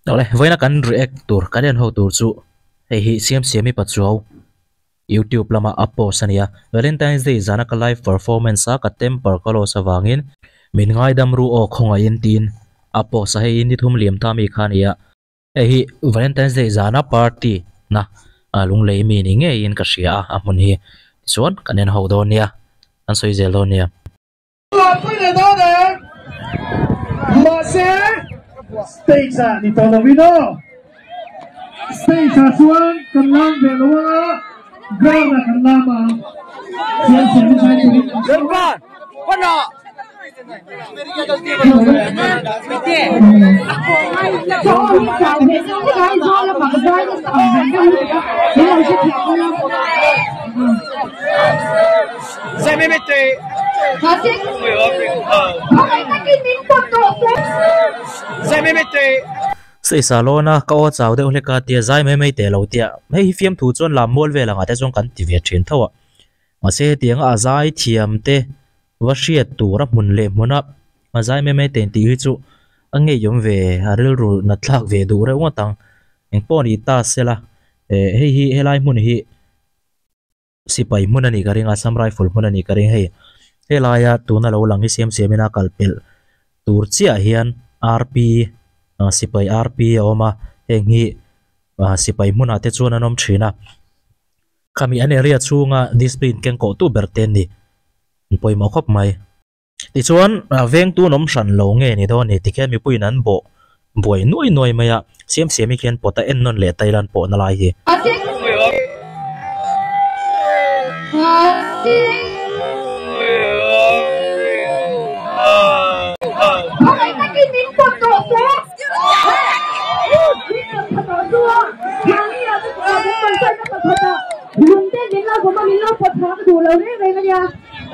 Awle vawiina kan react tur kan en ho tur chu hei hi Siamsiami Pachuau YouTube lama a post a nia. Valentine's Day zana ka live performance a ka temper ka loss avangin min ngaidam ru aw khawngaihin tiin a post a hei hi ni thum liam ta mi kha a nia. Hei hi Valentine's Day zana party na lunglei mi ni ngeiin ka hria a a hmun hi tichuan kan en ho dawn nia kan sawi zel dawn nia. Mahse stage ah ni tawh lovin aw stage ah chuan kan lam ve lo a ground ah kan lam ang siam siam hi zai turin Saisa lawna ka aw chau deuh hlek a tia zai mai mai teh lo tia hei hi fiamthu chuan lam mual vel angah te chuan kan ti ve thin tho a mahse hetianga a zai thiam te va hriat tur a hmun leh hmuna a zai mai mai teh tih hi chu a ngeiawm ve a rilru nat thlak ve duh reuh ngawt ang engpawh ni ta sela eh hei hi helai hmun hi. Sipai hmun a nih ka ring a, Assam Rifle hmun a nih ka ring hei. Helaia tuna lo lang hi siam siamin a kal pelh tur chiah hian RP sipai RP a awm a, heng hi sipai hmunah te chuan an awm thin a. Khami an area chhunga discipline keng kawh tu ber te an ni, an pawimawh khawp mai. Tichuan veng tun awm hran lo nge ni dawn ni tikhian mipuiin an bawh buai nuai nuai mai a, siam siam hi khian pawt a en nawn leh ta ila an pawhna lai hi.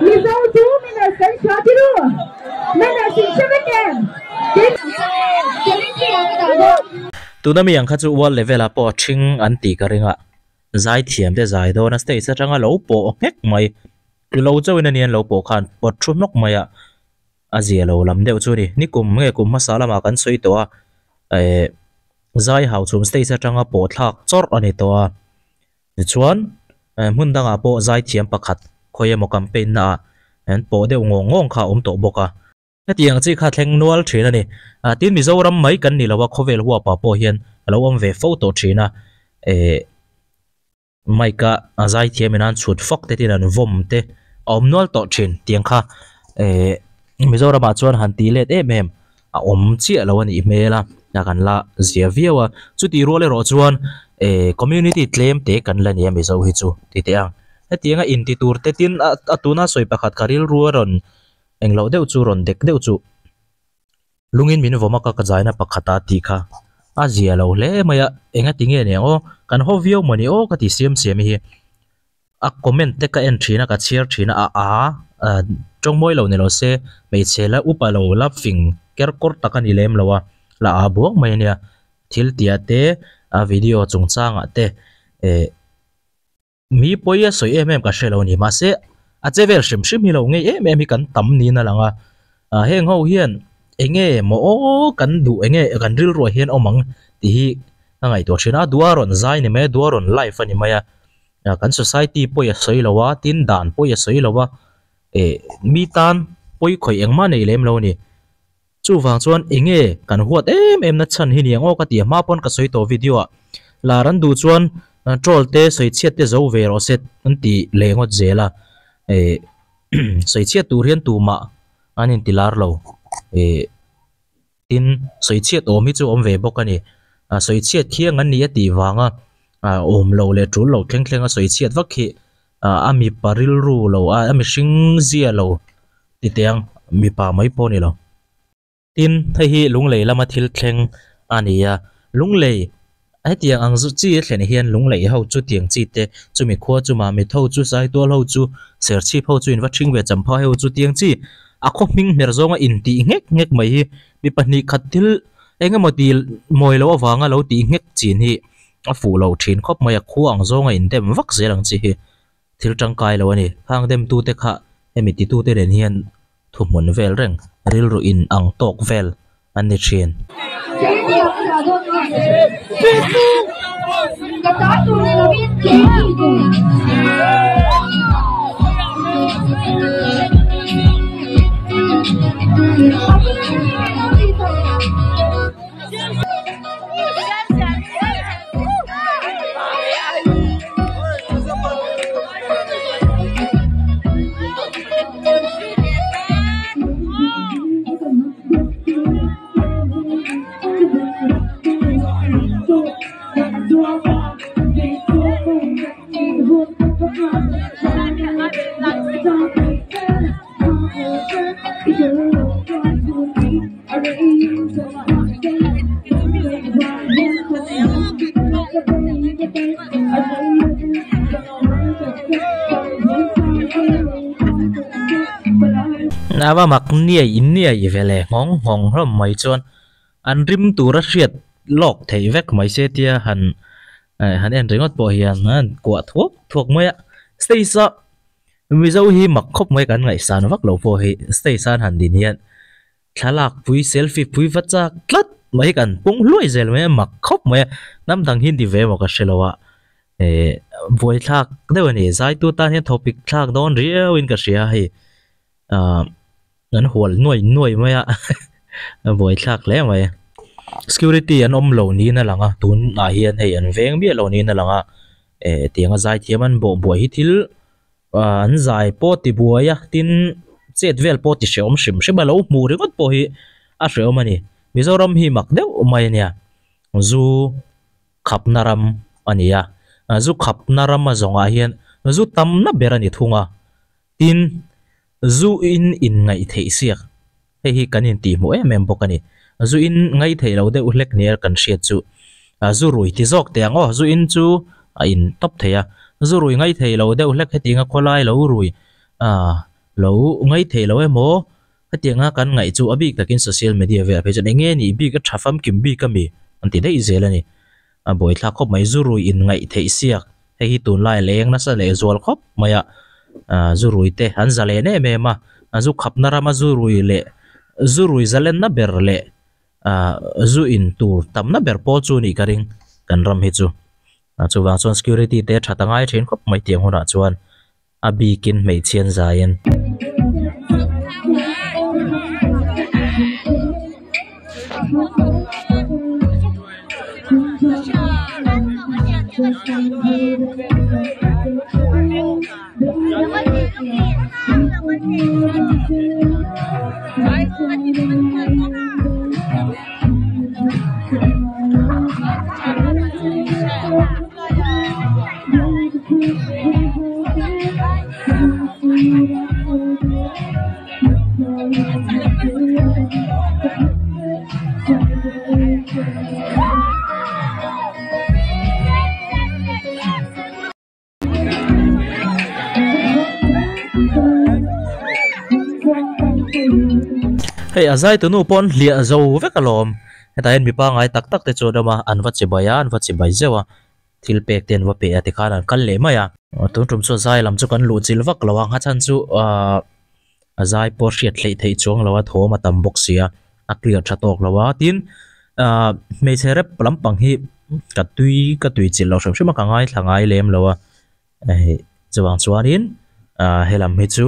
Mizo chu manners kan hria ti ru. Manners in hre vek em? Tin, Challenge ang ka dah dawn. Tuna mi ang kha chu world level ah pawh a ṭhing an tih ka ring a, zaithiam te zai dawn a stage atanga lo pawh nghek mai, tlu lo chauhin a ni an lo pawh khan pawt thu hnawk mai a, a zia lo lam deuh chu a ni. Nikum nge kum hmasa lamah kan sawi tawh a, eh zai hau chhum stage atanga pawh thlak chawrh a ni tawh a. Tichuan, hmun dangah pawh zaithiam pakhat khawi emaw campaign naah an pawh deuh ngawng ngawng kha a awm tawh bawk a. Hetiang chi kha thleng nual thin a ni. Tin, Mizoram mai kan ni lo a, khawvel huapah pawh hian a lo awm ve fo tawh thin a. Eh, mic a zaithiam in an chhut fak te tin an vawm te a awm nual tawh thin tiang kha. Eh, Mizoramah chuan han tih let em em a awm chiah lo a nih hmel a, a kan la zia viau a, chutih rual erawh chuan eh community tlem te kan la ni a Mizo hi chu ti teh ang. Hetianga inti tur te tin a a tuna sawi pakhat ka rilru a rawn engloh deuh chu rawn dek deuh chu lungin min vawm a ka ka zaina pakhata tih kha a zia lo hle mai a, engati nge ni ang aw kan haw viau mawni aw ka ti siam siam hi. A comment te ka en thin a, ka chhiar thin a, a a tawng mawi lo ni lo se hmeichhe la upa lo la fing ker kawr tak a ni lem lo a, la a buang mai a nia. Thil tia te a video chungchangah te eh mi pawi a sawi em em ka hre lo a ni mahse a che vel hrim hrim hi lo ngei em em hi kan tam niin a lang a, ah heng ho hian eng nge maw aw kan duh eng nge kan rilruah hian awm ang tih hi ka ngaihtuah thin a, dua rawn zai a ni mai a, dua rawn live a ni mai a. Kan society pawi a sawi lo a, tin dan pawi a sawi lo a, eh mi tan pawi khawih engmah nei lem lo a ni. Chuvang chuan eng nge kan huat em em na chhan hi ni ang aw ka ti a, hma pawn ka sawi tawh video ah lar an duh chuan troll te sawi chhiat te zo ve rawh se an ti leh ngawt zel a, eh sawi chhiat tur hian tumah an inti lar lo, eh Tin, sawichhiat awm hi chu awm ve bawk a ni. Sawichhiat khiang an ni a tih vanga awm lo leh tul lo thleng thleng a sawichhiat vak hi a mipa rilru lo a mihring zia lo ti teh ang, mipa mai pawh a ni lo. Tin, hei hi Lunglei lama thil thleng a ni a, Lunglei hetiang ang chi a thlen hian Lunglei ho chu tiang chi te, chumi khua chu Mamit ho chu, Saitual ho chu, Serchhip ho chu in va ṭhing ve Champhai ho chu tiang chi a khaw hming hmer zawnga intih nghek nghek mai hi mi pahnih khat thil eng emaw ti mawi loh avanga lo tih nghek chin hi a fuh lo ṭhin khawp mai a, khua ang zawnga in dem vak zel ang chi hi thil ṭangkai lo a ni. Khang demtute kha hemi titute nen hian thuhmun vel reng rilru in ang tawk vel an ni thin. Kelly ah ka dah dawn nge? Ka ta tur ni lovin Kelly tur. Ava mak niai niai ve le nghawng nghawng hlawm mai chuan an rim tur a hriat lawk theih vek mai se tia han han en ringawt pawh hian an kuah thuak thuak mai a stage a Mizo hi mak khawp mai kan ngaihsan vak lo pawh hi stage a an han din hian thlalak pui selfie pui va chak tlat mai hi kan pung hluai zel mai a mak khawp mai a hnam dang hi an ti ve emaw ka hre lo a eh buaithlak deuh a ni zaitu tan hian thawpik thlak dawn riau in ka hria hei ah an hual nuai nuai mai a a buaithlak hle mai security an awm lo niin a lang a tunah hian hei an veng miah lo niin a lang a eh tianga zaithiam an bawh buai hi thil ah an zai pawh ti buai a tin chet vel pawh ti hrehawm hrim hrim a lo hmuh ringawt pawh hi a hrehawm a ni Mizoram hi mak deuh mai a nia zu khapna ram a ni a zu khapna ram a zawngah hian zu tamna ber a ni thung a tin zu in inngaih theih siak hei hi kan intih hmuh em em bawk a ni zu in ngaih theih loh deuh hlek nia kan hriat chu ah zu rui ti zawk teh ang aw zu in chu a in tawp thei a zu rui ngaih theih loh deuh hlek hetianga khawlai lo rui ah lo ngaih theih loh emaw hetianga kan ngaih chu a bik takin social media velah phei chuan eng nge nih bik a tha famkim bik ami an ti daih zel a ni a buaithlak khawp mai zu rui in ngaih theih siak hei hi tunlai leng nasa leh zual khawp mai a ah zu rui te an za len em em a a zu khapna rama zu rui leh zu rui zalenna ber leh ah zu in tur tamna ber pawl chu nih ka ring kan ram hi chu ah chuvang chuan security te a that a ngai thin khawp mai tiang hunah chuan a bikin hmeichhian zaiin. Hei a zai tunu pawh an hliah zo vek alawm hetah hian mipa ngai tak tak te chu an awm a an va chi bai a an va chi bai zeuh a thil pek te an va pe a tikhan an kal leh mai a tun tum chu zai lam chu kan luh chilh vak lo a a chhan chu ahh a zai pawh hriat hleih theih chuang lo a thawm a tam bawk si a a clear tha tawk lo a tin ahh hmeichhe rep lampang hi ka tui ka tui chilh loh hrim hrim a ka ngaithla ngai lem lo a hei chuvang chuanin ahh helam hi chu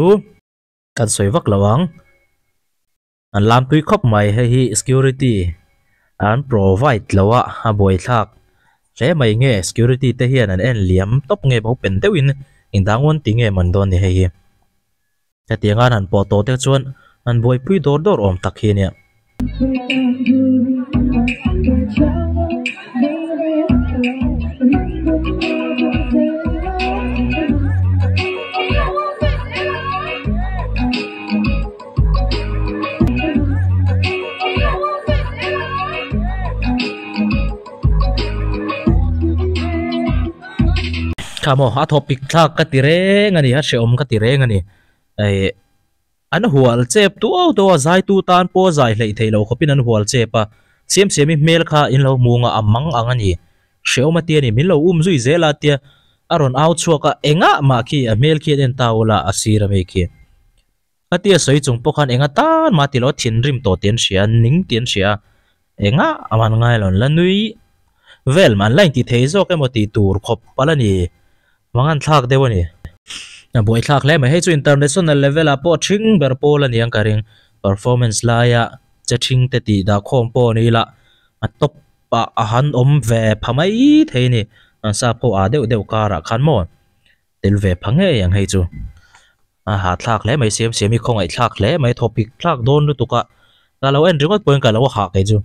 kan sawi vak lo ang. An lam tui khawp mai hei hi security an provide lo a a buaithlak hle mai nge security te hian an en liam tawp nge bo pen deuhin engdang an ti nge man dawn ni hei hi hetiang an han pawh tawh te chuan an buaipui dawr dawr awm tak hi ania. Tha maw a thawpik thlak ka ti reng a ni a hrehawm ka ti reng a ni eh an hual chep tuau tuau a zaitu tan pawh zai hleih theih loh khawpin an hual chep a siam siam i hmel kha in lo hmu ang a a mang ang a ni hrehawm a tia ni min lo um zui zel a tia a rawn au chhuak a engah mah khi a hmel khi an en ta ula a sir ami khi. A tia sawi chung pawh khan enga tan mah tilo thinrim tawh tih an hria a, ning tih an hria a. Engah a man ngai lo an la nui vel an la inti thei zawk emaw tih tur khawp a la ni. Mangan thlak deuh a ni. A buaithlak hle mai. Hei chu international level ah pawh ṭhing ber pawl a ni ang ka ring. Performance laia che ṭhing te tih dah khawm pawh a ni ila a top ah a han awm ve pha mai thei a ni. An sap ho ah deuh deuh karah khan maw tel ve pha ngei ang hei chu. A hahthlak hle mai siam siam hi khawngaihthlak hle mai thawpik thlak dawn lutuk a ka lo en ringawt pawhin ka lo hah kei chu.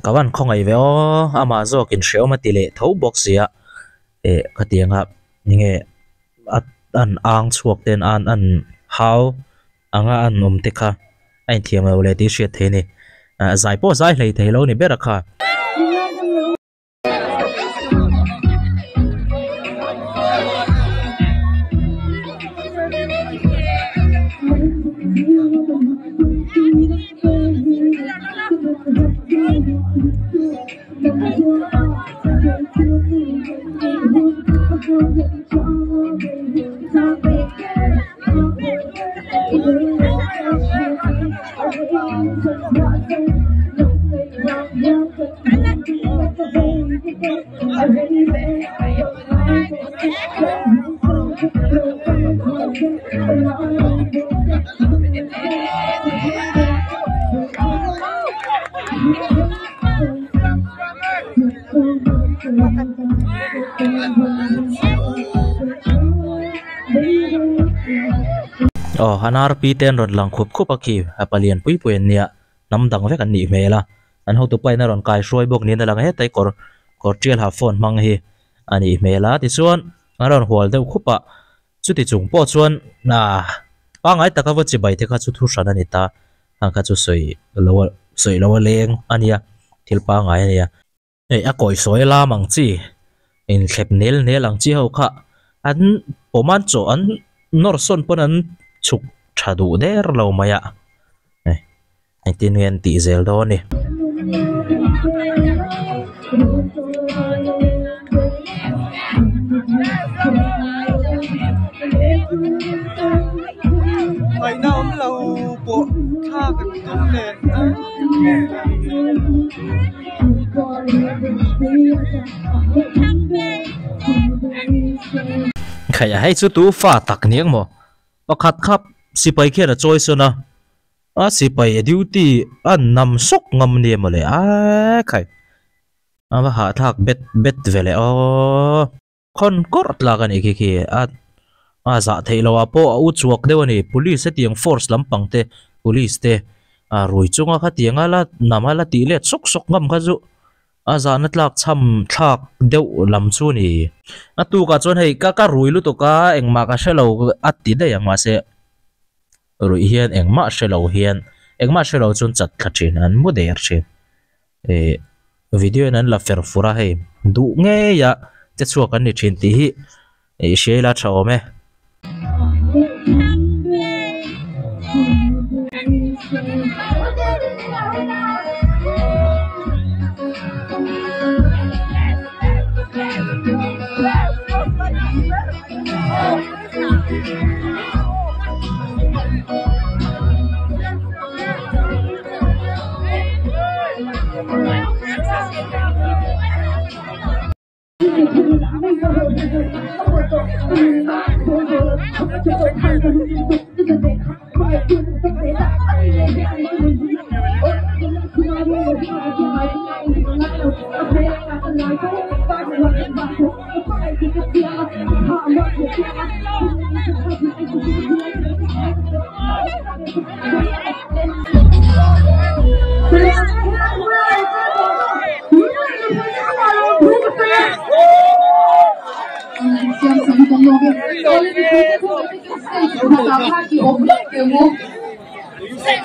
Ka van khawngaih ve aw amah zawkin hreawm a ti leh tho bawk sia eh khatianga enge a an ang chhuak ten an an hau anga an awm te kha a inthiam lo leh tih hriat theih a ni ah zai pawh zai hlei thei lo ni ber a kha. Aw an arpi te an rawn lang khup khup a khi a palian pui pui an nia hnam dang vek an nih hmel a an hotu pa in a rawn kai hruai bawk niin a lang heta i kawr kawr tial ha phone hmang hi a nih hmel a tichuan an rawn hual deuh khup a chuti chung pawh chuan ah pangngai taka va chibai te kha chu thu hran a ni ta ang kha chu sawi lo a sawi lo a leng a nia thil pangngai a nia. Hei a kawisawi lam ang chi inthlep nel nel ang chi ho kha an pawm an chaw an nawr sawn pawn an chhuk tha duh der lo mai a hei engtin nge an tih zel dawn a ni. Khaih hei chu tu fa tak ni ang maw pakhat kha sipai khian a chawi sawn a a sipai a duty a nam sawk ngam nia mawle aa khaih a va hahthlak bet bet ve leh aw. Khawn kawrh tlak a nih khi khi a a zah theih loh ah pawh a u chhuak deuh a ni police hetiang force lampang te police te a rui chunga khatianga la nam a la tih let sawk sawk ngam kha chu a zahna tlak chham thlak deuh lam chu a ni. A tukah chuan hei ka ka rui lutuk a engmah ka hrelo a ti daih ang mahse ruih hian engmah hrelo hian engmah hrelo chuan chat thla thin an mu der thin. Ih video in an la fer fur a hei duh ngei a che chhuak an ni thin tih hi ih hria ila tha awm e.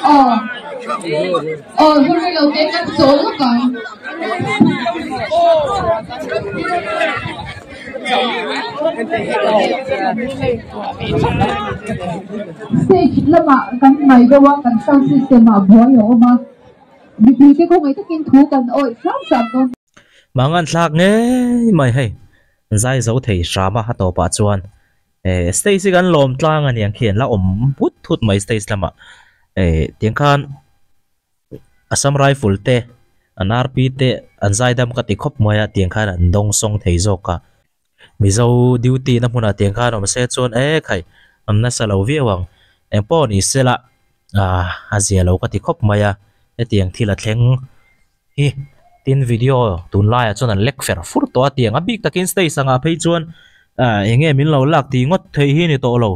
Aw. Aw, hun rei lo te kan chawl lawk ang. Stage lamah kan hmai deuh a, kan sound system ah buai a awm a. Mipui te khawngaih takin thu kan awih hram hram dawn. Mangan thlak ngei mai hei zai zo thei hram a a tawpah chuan eh stage hi kan lawm tlang a niang khi an la awm put thut mai stage lamah eh tiang khan Assam Rifle te an RP te an zaidam ka ti khawp mai a tiang khan an dawng sawng thei zawk a Mizo duty na hmunah tiang khan awm se chuan eh khai an nasa lo viau ang engpawh ni sela ah a zia lo ka ti khawp mai a hetiang thil a thleng hi tin video tunlaiah chuan an lek fer fur tawh a tiang a bik takin stage angah phei chuan ah eng nge min lo lak tih ngawt theih hi ni tawh lo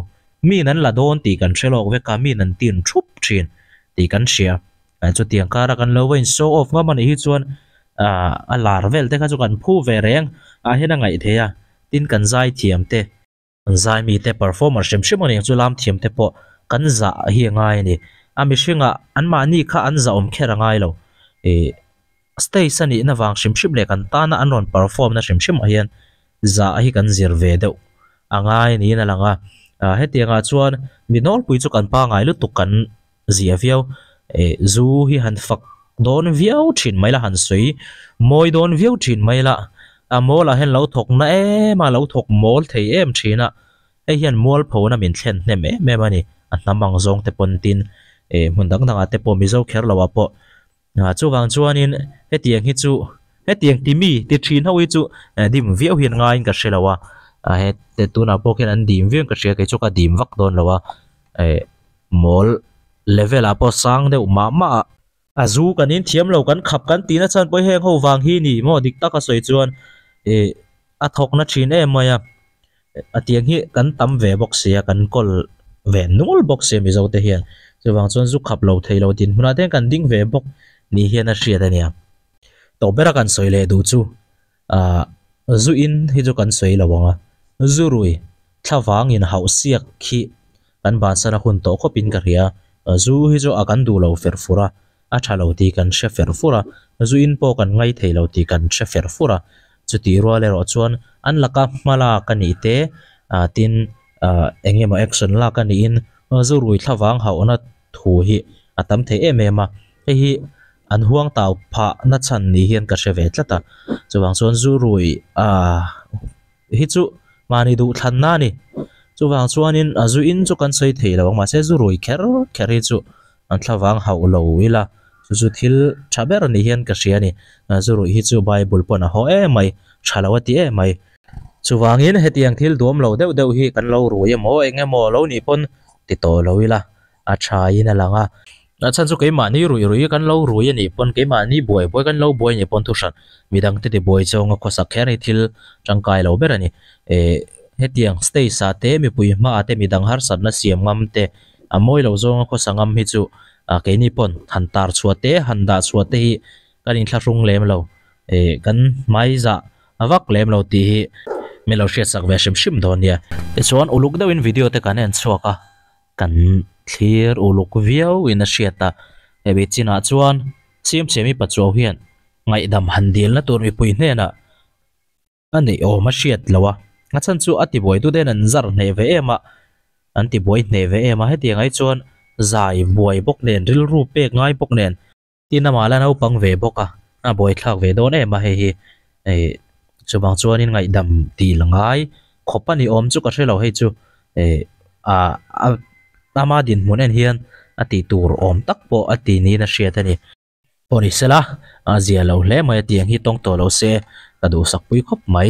min an la dawn tih kan hre lawk vek a min an tin thup thin tih kan hria chutiang kara kan lo va in show off ngam a nih hi chuan ah a lar vel te kha chu kan phu ve reng ah hian a ngaih theih a tin kan zai thiam te. Zai mite performer hrim hrim a ni ang chu lam thiam te pawh kan zah hi a ngai a ni. A mihringah anmahni kha an zah awm kher a ngai lo. Ih stage a nihna vang hrim hrim leh kan tana an rawn perform na hrim hrimah hian zah hi kan zir ve deuh a ngai niin a lang a. Ah hetiangah chuan mi nawlpui chu kan pangai lutuk kan zia viau. Ih zu hi han fak dawn viau thin mai la han sawi mawi dawn viau thin mai la a mawl ah hian lo thawk na em a lo thawk mawl thei em thin a hei hian mualphona min thlen hnem em em a ni a hnam ang zawng te pawn tin ih hmun dang dangah te pawh mizo kher lo ah pawh ah chuvang chuanin hetiang hi chu hetiang ti mi ti thin ho hi chu dim viau hian ngaiin ka hre lo a ah he tunah pawh khian an dim viau in ka hria kei chu ka dim vak dawn lo a eh mawl level ah pawh sang deuh mah mah a. A zu kan in thiam lo kan khap kan tihna chhan pawh heng ho vang hi ni maw dik taka sawi chuan ih a thawk na thin em mai a a tiang hi kan tam ve bawk sia kan kawl ve nul bawk sia mizo te hian chuvang chuan zu khap lo thei lo dinhmunah te hian kan ding ve bawk ni hian a hriat a nia tawh bera kan sawi leh duh chu ah zu in hi chu kan sawi lo ang a zu rui thlavang in hauh siak khi kan bansan a hun tawh khawp in ka hria zu hi chu a kan duh lo fer fur a a tha lo tih kan hre fer fur a zu in pawh kan ngai thei lo tih kan hre fer fur a chutih rual erawh chuan an laka hma lak a nih te ah tin ah eng emaw action lak a nih in zu rui thlavang hauhna thu hi a tam thei em em a hei hi an huang tau phah na chhan ni hian ka hre ve tlat a chuvang chuan zu rui ah hi chu mahni duh thlanna a ni chuvang chuanin a zu in chu kan sawi thei lo ang mahse zu rui kher kher hi chu an thlavang hauh lo ila chu chu thil tha ber ni hian ka hria a ni zu ruih hi chu bible pawn a haw em mai tha lo a ti em mai chuvangin hetiang thil duam lo deuh deuh hi kan lo rui emaw eng emaw lo nih pawn ti tawh lo ila a tha in a lang a. A chhan chu keimahni ruih ruih kan lo rui a nih pawn keimahni buai buai kan lo buai a nih pawn thuhran midang te ti buai zawnga khawsak kher hi thil tangkai lo ber a ni. Eh hetiang stage ah te mipui hmaah te midang harsatna siam ngam te a mawi lo zawnga khawsa ngam hi chu ah keini pawn han tar chhuah te han dah chhuah te hi kan inthlahrung lem lo. Eh kan hmaizah a vak lem lo tih hi min lo hriatsak ve hrim hrim dawn nia. Tichuan uluk deuhin video te kan en chhuak a. Kan thlir uluk viau in a hriat a, hemi chinah chuan Siamsiami Pachuau hian ngaihdam han dilna tur mipui hnenah a neih awm a hriat lo a, a chhan chu a tibuaitu ten an zar hneh ve em a, an tibuai hneh ve em a, hetiang ai chuan zai buai bawk nen rilru pek ngai bawk nen. Tin amah la naupang ve bawk a, a buaithlak ve dawn em a hei hi eh chuvang chuanin ngaihdam tih la ngai khawp a ni awm chu ka hre lo hei chu eh ah a ama dinhmun en hian a tih tur awm tak pawh a ti niin a hriat a ni. Pawh ni sela a zia lo hle mai a tiang hi tawng tawh lo se ka duhsak pui khawp mai.